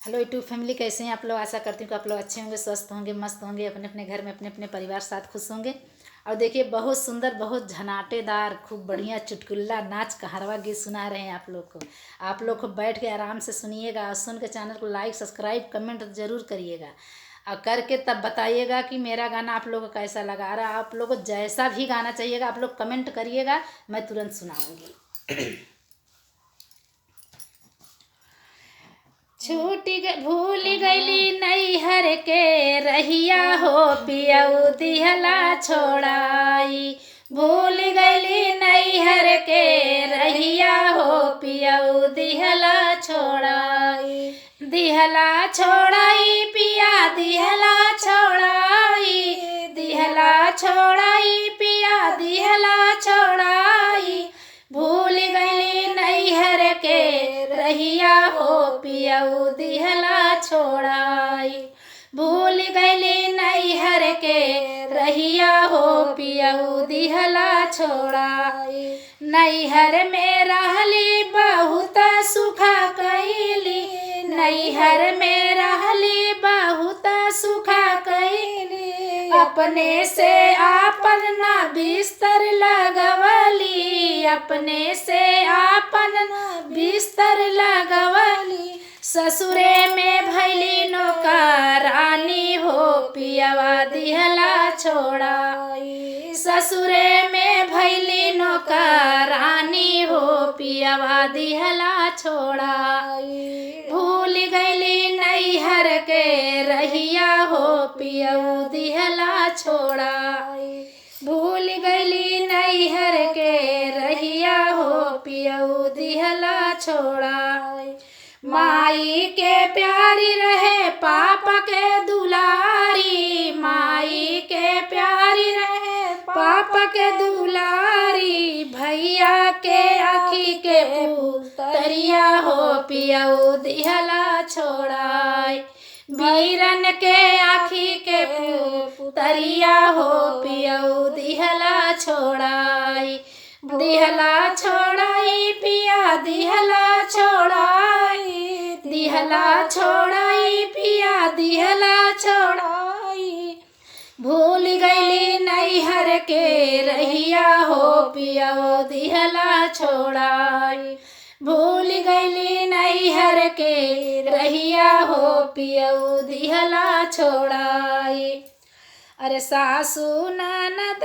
Hello YouTube family, कैसे हैं आप लोग। आशा करती हूँ कि आप लोग अच्छे होंगे, स्वस्थ होंगे, मस्त होंगे, अपने अपने घर में अपने अपने परिवार साथ खुश होंगे। और देखिए बहुत सुंदर, बहुत झनाटेदार, खूब बढ़िया चुटकुला नाच कहरवा गीत सुना रहे हैं आप लोग को। आप लोग खूब बैठ के आराम से सुनिएगा और सुन के चैनल को लाइक सब्सक्राइब कमेंट ज़रूर करिएगा और करके तब बताइएगा कि मेरा गाना आप लोगों को कैसा लगा रहा। आप लोगों को जैसा भी गाना चाहिएगा आप लोग कमेंट करिएगा, मैं तुरंत सुनाऊँगी। छूट गई भूल गईली नैहर के रहिया हो पियऊ दिहला छोड़ाई। भूल गईली नैहर के रहिया हो पियऊ दिहला छोड़ाई। दिहला छोड़ाई पिया दिहला छोड़ाई, दिहला छोड़ाई पिया दिहला छोड़ाई। भूल गईली नैहर के रहिया हो पियऊ दिहला छोड़ाई। भूल गईली नैहर के रहिया हो पियऊ दिहला छोड़ाई। नैहर में रहली बहुत सुखा कैली, नैहर में रहली बहुत सुखा कैली। अपने से आपन ना बिस्तर लगवली, अपने से आपन ना बिस्तर लगवली। ससुरे में भैली नौकरानी हो पियवा दिहला छोड़ाई। ससुरे में भैली नौकरानी हो पियवा दिहला छोड़ाई। भूल गईली नैहर के रहिया हो पियऊ दिहला छोड़ाई। भूल गईली नैहर के रहिया हो पियऊ दिहला छोड़ाई। माई के प्यारी रहे पापा के दुलारी, माई के प्यारी रहे पापा के दुलारी। भैया के आँखी के पुतरिया हो पियऊ दिहला छोड़ाई। बीरन के आँखी के पुतरिया हो पियऊ दिहला छोड़ाई। दिहला छोड़ाई पिया दिहला छोड़ाई, दिहला छोड़ाई पिया दिहला छोड़ाई। भूल गईली नैहर के रहिया हो पियऊ दिहला छोड़ाई। भूल गईली नैहर के रहिया हो पियऊ दिहला छोड़ाई। अरे सासू ननद,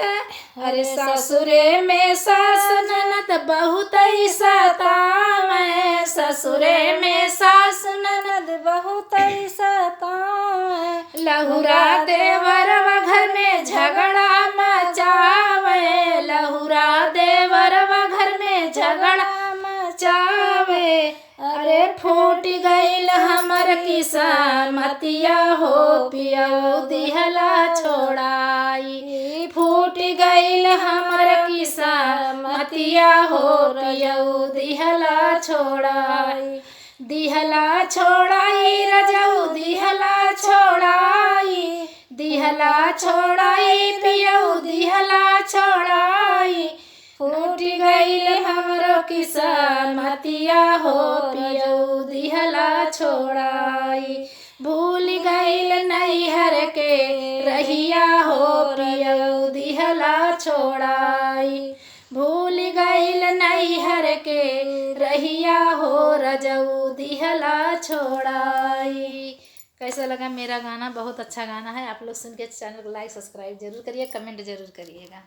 अरे ससुरे में सास ननद बहुत ही सतावे। ससुरे में सास ननद बहुत ही सतावे। लहुरा देवरवा घर में झगड़ा मचावे, लहुरा देवरवा घर में झगड़ा मचावे। अरे फूट गईल हमर किस्मतिया हो पियऊ दिहला छोड़ाई। फूट गईल हमर किस्मतिया हो पियऊ दिहला छोड़ाई। दिहला छोड़ाई रजऊ दिहला छोड़ाई, दिहला छोड़ाई पियऊ दिहला छोड़ाई। फूट गईल हमरो किस्मतिया हो पियऊ दिहला छोड़ाई। भूल गईल नैहर के रहिया हो पियऊ दिहला छोड़ाई। भूल गईल नैहर के रहिया हो रजऊ दिहला छोड़ाई। कैसा लगा मेरा गाना? बहुत अच्छा गाना है। आप लोग सुन के चैनल को लाइक सब्सक्राइब जरूर करिए, कमेंट जरूर करिएगा।